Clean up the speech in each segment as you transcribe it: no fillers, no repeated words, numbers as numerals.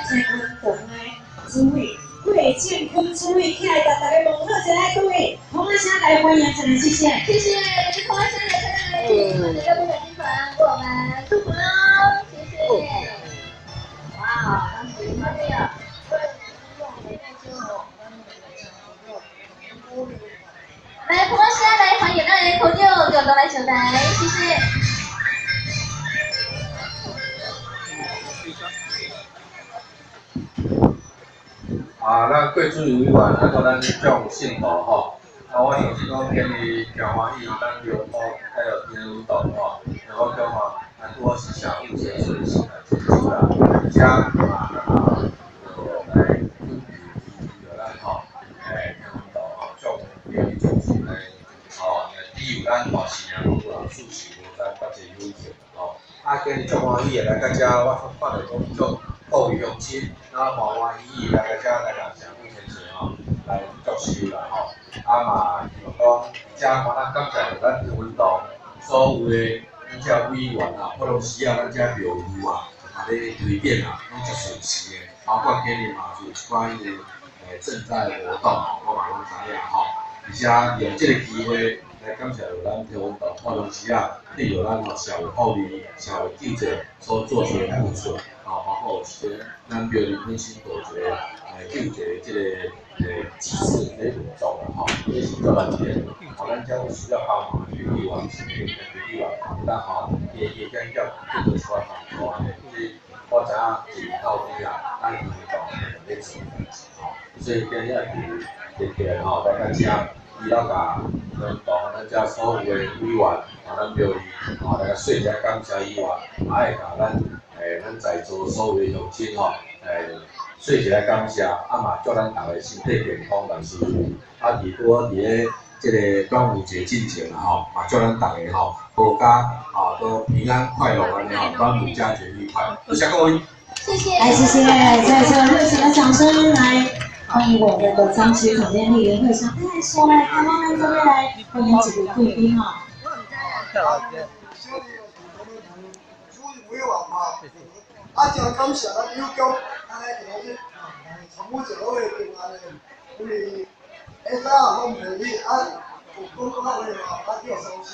天文堂的主委郭正坤主委起來，共大家問好一下，各位，拍仔聲來歡迎一下，謝謝。謝謝，拍仔聲來來來，請我們的部長金團為我們祝福嘍，謝謝。哇，當時歡樂。來，拍仔聲來歡迎咱的區長共同來上台，謝謝。啊，咱郭主任委員，啊，閣咱眾信徒吼，啊，我相信講今日誠歡喜，咱龍福還有天文堂吼，然後講吼，啊，拄好是社會千歲時來慶祝啦，而且啊，咱嘛就來肯定支持著咱吼，天文堂吼，眾廟宇眾神來吼，來庇佑咱大新娘有啊，四時無災，百濟有幸吼。啊，今日足歡喜的來到遮，我看著講足各位鄉親，啊，歡歡喜喜來到遮來共社母千歲吼，來祝壽啦吼。啊嘛，希望講，而且我咱感謝著咱天文堂所有的咱遮委員啊，普通時啊，咱遮廟宇啊，嘛咧推展啊，攏足順時的。包括今日嘛是有一寡彼个賑災活動，我嘛攏知影吼。而且利用這個機會來感謝著咱天文堂普通時啊，對著咱吼社會福利、社會救濟所做出的付出，吼，包括有一個咱廟裡本身就有一個救濟這個機制咧運作啦吼，這是足難得。吼，咱遮有需要幫忙的議員，是議員，咱吼伊會減叫叫做出來幫助按呢。這我知影一年到底啊，咱天文堂咧做代誌吼，所以今日特別吼來到遮，除了共天文堂咱遮所有的委員，啊，咱廟宇，吼來共說一下感謝以外，也會共咱在座所有的鄉親吼，說一下感謝，啊嘛祝咱逐个身體健康，萬事如意。啊，伫拄好佇咧這个端午節進前啦吼，嘛祝咱逐个吼，闔家吼都平安快樂按呢吼，端午佳節愉快。多謝各位。謝謝。來，謝謝，再次熱情的掌聲來歡迎我們的張區總監麗會長，再說來台灣咱這邊來歡迎幾位貴賓哈。啊，真感謝咱有局，安尼今日來參與這個活動按呢，因為下早攏袂去，啊有講講話嘛，啊叫收心。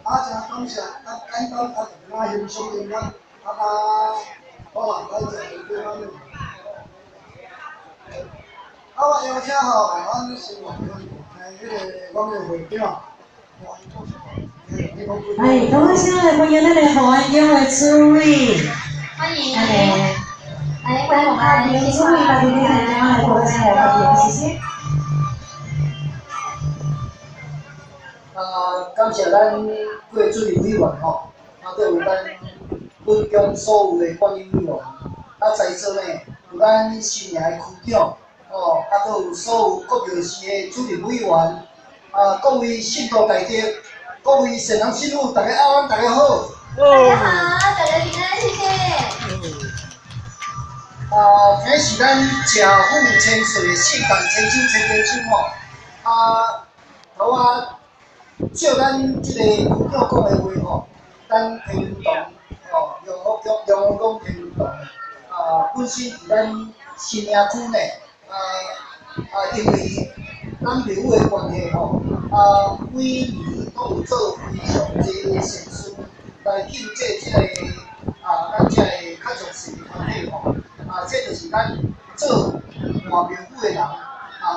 啊，真感謝，啊簡單啊，大家欣賞音樂，啊啊，好啊，咱就對安尼。啊，我邀請吼，咱新華鄉彼個阮的會長。來，多謝歡迎咱的何安江的主委。歡迎，來歡迎我們主委，把今天的來多謝來歡迎，謝謝。啊，感謝咱郭主任委員吼，啊，閣有咱本鄉所有的管理委員，啊，在座呢有咱新營的區長，吼，啊，閣有所有各廟寺的主任委員，啊，各位信徒大德，各位善男信女，大家安，大家好。大家好，大家平安，謝謝。啊，今日是咱社母千歲的聖誕千秋千千秋吼，啊，頭仔照咱這個區長講的話吼，咱天文堂吼，龍福宮、龍福宮天文堂啊，本身佇咱新營區呢，啊啊，因為咱廟宇的關係吼，啊，每年都有做非常濟的善事來救濟這個啊，咱這個較弱勢的團體吼。啊，這就是咱做換廟宇的人，啊，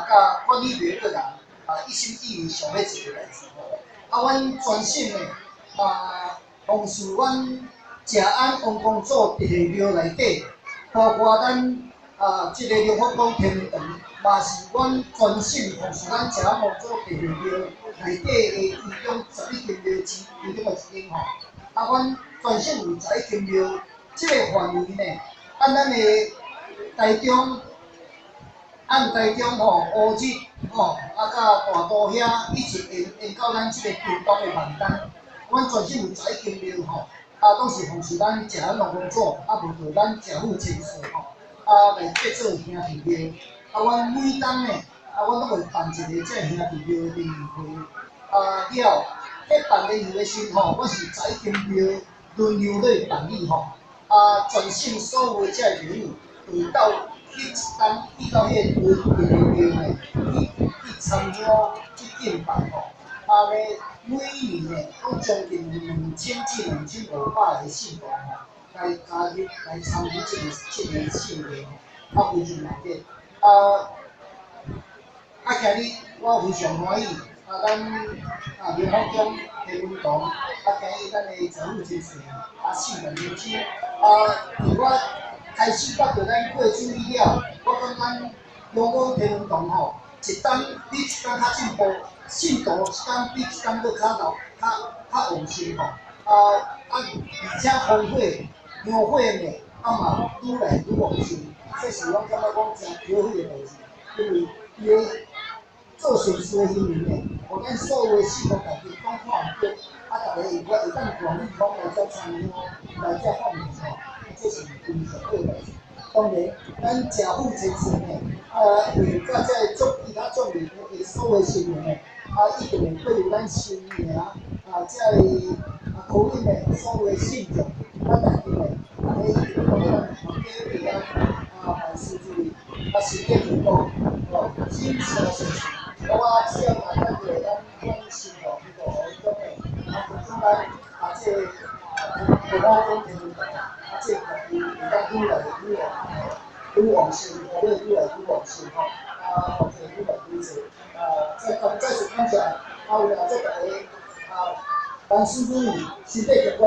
佮管理廟宇的人，啊，一心一意想欲做的代誌吼。啊，阮全省的啊，凡是阮食安王公祖佇个廟內底，包括咱啊，這个龍福宮天文堂，嘛是阮全省凡是咱食安王祖佇個廟內底的其中11間廟之其中的一間吼。啊，阮全省有11間廟，這个範圍呢，按咱的台中，按台中吼烏日吼，啊到大肚遐，一直延延到咱這个屏東的萬丹，阮全省有11間廟吼，啊，攏是奉祀咱食安王公祖，啊無就咱社母千歲吼，啊來製作兄弟廟。啊，阮每冬呢，啊，阮攏會辦一个這兄弟廟的聯誼會。啊了，咧辦聯誼的時吼，阮是11間廟輪流咧辦理吼。啊，全省所有的這个廟宇，會到彼一冬去到彼个庙呢，去參香去敬拜吼。啊咧，每年呢，攏將近2000至2500個信徒吼，來加入來參與這個聖會吼，啊非常熱鬧。啊，今日我非常歡喜，啊，咱啊苗圃鄉天文堂，啊，今日咱的財富千歲，啊，聖誕年秋，啊，佇我開始捌著咱過主以了，我感覺苗圃天文堂吼，一冬比一冬較進步，信徒一冬比一冬閣較老、較旺盛吼，啊，而且烽火、香火呢，啊嘛愈來愈旺盛，這是我感覺講誠可喜的代誌，因為伊个做善事的行為呢，予咱所有的信徒大家攏看毋著，啊，逐个會當願意講來遮參香，來遮奉獻吼，這是非常好的代誌。當然，咱食富千歲呢，啊，為甲這个眾其他眾人的所有成員呢，啊，一定會對咱新營啊，這个啊，柯林的所有的信眾，咱大家呢，大家一定講咱家平安，啊，萬事如意，啊，身體健康，哦，心想事成。我只要來咱個咱新路去到中的，啊，中間啊，這個啊，苗圃鄉天文堂，啊，這個會當愈來愈旺，愈旺盛，後尾愈來愈旺盛吼，啊，福氣愈來愈濟。啊，再次感謝，啊，有來祝大家啊，萬事如意，身體健康，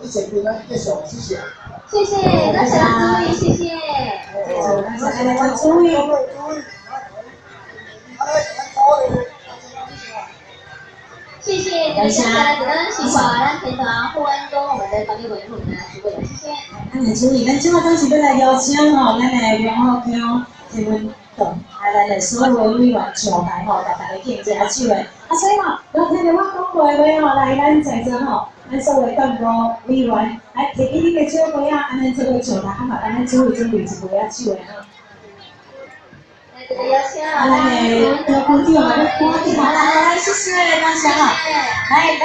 一切平安吉祥，謝謝。謝謝，多謝主委，謝謝。多謝主委。謝謝，多謝咱是咱天團護安宮我們的管理委員會的主委，謝謝。咱的主委，咱這馬當時欲來邀請吼，咱的苗圃鄉天文堂，啊，咱的所有的委員上台吼，共大家敬一下手的。啊，所以吼，有聽著我講過的話吼，來咱在座吼，咱所有的幹部委員，來提起恁的手杯仔，按咱做伙上台，啊嘛，幫咱主委準備一杯仔手的吼。啊，咱的高區長嘛，欲趕緊來來來，謝謝，感謝哈，來。